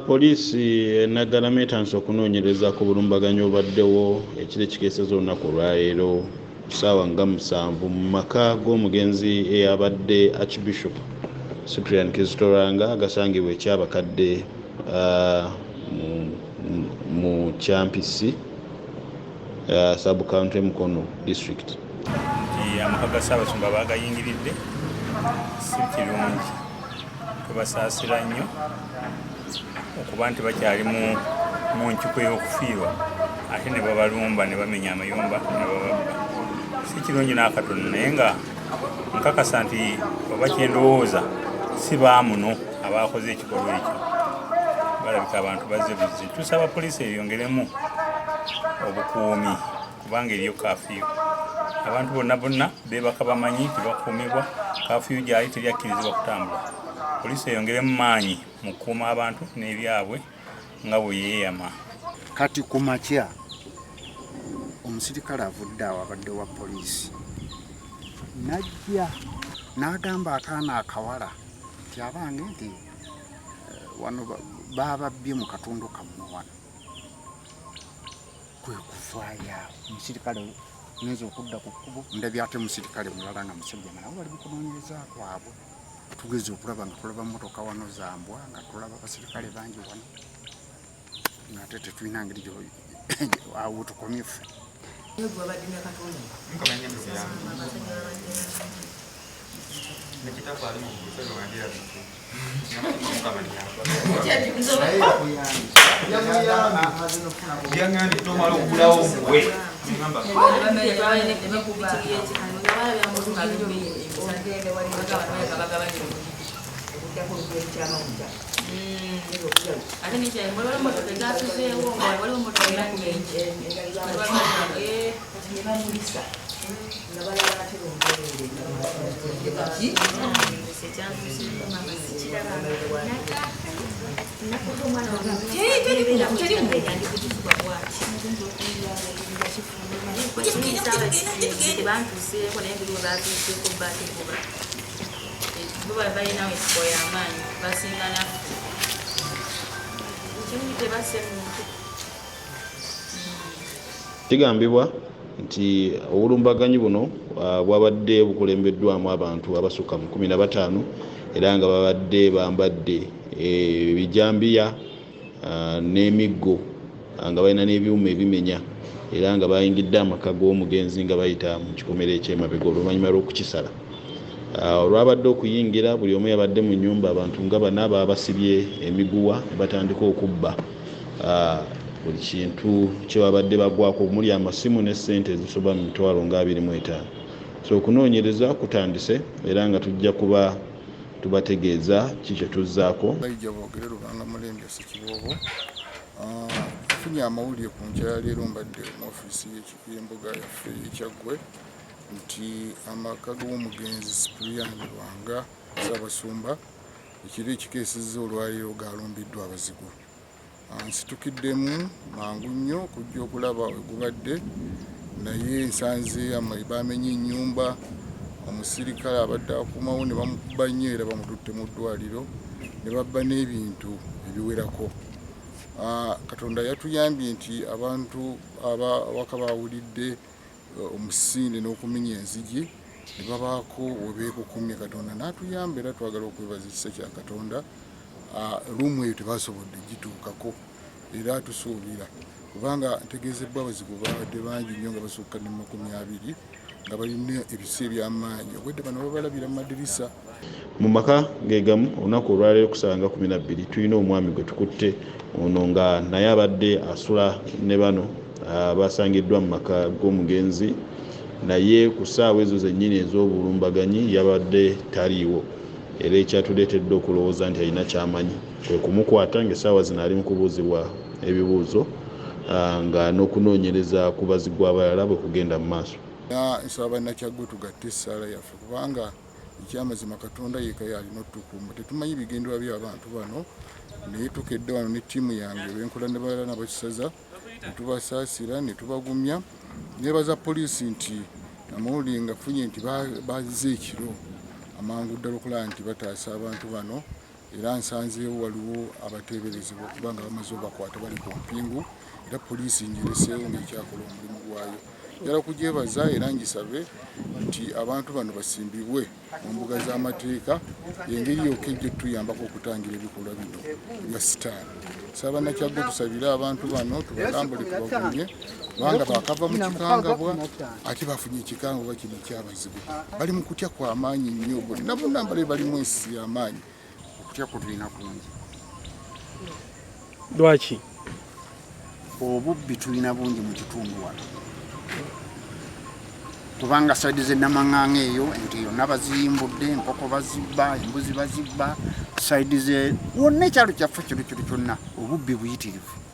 Poliisi e Naggalama etandise okunoonyereza ku bulumbaganyi obubaddewo ekiro ekikeesezza olunaku olwaleero ku ssaawa nga 7 mu maka g'omugenzi eyabadde Archbishop Cyprian Kizito Lwanga agasangibwa e Kyabakadde mu Kyampisi sub county Mukono district. Nti amaka ga Ssaabasumba baagayingiridde si kirungi, tubasaasira nnyo okuba nti bakyali mu ncuku ey'okufiirwa ate ne babalumba ne bamenya amayumba ne bababba, si kirungi n'akatono. Naye nga nkakasa nti oba kyendowooza si baamuno abakoze ekikolwa ekyo, balabika abantu bazze buzzi. Tusaba poliisi eyongeremu obukuumi kubanga eriyo kafiyu, abantu bonna bonna beebaka bamanyi nti bakuumibwa, kafiyu gyali teryakkirizibwa kutambula. Poliisi eyongeremu maanyi mu kukuuma abantu n'ebyabwe nga bwe yeeyama. Kati ku makya omusirikale avudde awo abadde wa poliisi najja n'agamba akaana akawala nti abange nti wano bababbye mu katundu kammwe wano. Kwe kuvaayo awo omusirikale ngenza okudda ku kkubo ndabye ate musirikale mulala nga musajja nga nabo bali mu kunoonyereza kwabwe. Tugeze okulaba nga tulaba mmotoka wano zambwa nga tulaba abasirikale bangi wano ng'ate tetulina ngeri awo tukomye ffe. Kigambibwa nti obulumbaganyi buno bwabadde bukulembeddwamu abantu abasukka mu 15 era nga babadde bambadde ebijambiya n'emiggo nga balina n'ebyuma ebimenya era nga bayingidde amaka g'omugenzi nga bayita mu kikomera eky'emabega oluvannyuma lw'okukisala. Olwabadde okuyingira buli omu yabadde mu nnyumba abantu nga bana baabasibye emiguwa ne batandika okubba buli kintu kye babadde bagwako omuli amasimu ne ssente ezisoba mu mitwalo nga 25. So okunoonyereza kutandise era nga tujja kuba tubategeeza ki kye tuzzaako. Bayija boogere Lubanga Mulembya Ssekiboobo. Nfunye amawulire ku nkya ya leero mbadde mu ofiisi y'embuga yaffe y'Ekyaggwe nti amaka g'omugenzi Cyprian Lwanga Ssaabasumba ekiro ekikeesezza olwaleero gaalumbiddwa abazigu. Nsitukiddemu mangu nnyo okujja okulaba we gubadde naye nsanze bamenye ennyumba, omusirikale abadde akuumawo ne bamukuba nnyo era bamututte mu ddwaliro ne babba n'ebintu ebiwerako. Katonda yatuyambye nti abantu abawaka bawulidde omusinde n'okumenya enzigi ne babaako we beekukumye, Katonda n'atuyamba era twagala okwebaza ekisa kya Katonda. Luumu eyo tebasobodde gituukako era tusuubira kubanga ntegeezebbwa abazigu babadde bangi nnyo nga basukka ne 20 nga balina ebisa eby'amaanyi, obwedde bano babalabira mu madirisa. Mu maka ge gamu olunaku olwaleero ku ssaawa nga 12 tulina omwami gwe tukutte ono nga naye abadde asula ne bano abasangiddwa mu maka g'omugenzi naye ku ssaawa ezo zennyini ez'obulumbaganyi yabadde taliiwo era ekyatuleetedde okulowooza nti alina ky'amanyi kwe kumukwata ng'essaawa zino ali mu kubuuzibwa ebibuuzo nga n'okunoonyereza ku bazigu abalala bwe kugenda mu maaso. Nsaba bannakyaggwe tugatte essaala yaffe kubanga ekyamazima Katonda yekka y'alina otukuuma. Tetumanyi bigendererwa by'abantu bano naye tukedde wano ne ttiimu yange lwenkola ne balala n'abakisaza ne tubasaasira ne tubagumya. Neebaza poliisi nti Amawulire ngafunye nti bazze ekiro amangu ddala okulaba nti bataasa abantu bano, era nsanzeewo waliwo abateeberezebwa okuba nga bamaze obakwata bali ku mpingu, era poliisi ngireseewo ng'ekyakola omulimu gwayo. Njagala kugyebaza era ngisabe nti abantu bano basimbibwe mu mbuga z'amateeka, engeri yokka ejja otuyambako okutangira ebikolwa bino ebya sitaani. Saba Nakyaggwe tusabire abantu bano, tubalambule, tubagumye, kubanga bakava mu kikangabwa ate bafunye ekikangabwa kino ekyabazigu. Bali mu kutya kw'amaanyi nnyo, bonna bonna mbale balimu ensi y'amaanyi. Okutya kutulina kungi. Lwaki? Obubbi tulina bungi mu kitundu wano, kubanga saidi z'enamaŋŋaŋa eyo ente yonna baziyimbudde, enkoko bazibba, embuzi bazibba, saidi ze wonna ekyalo kyaffe kino kino kyonna obubbi buyitirivu.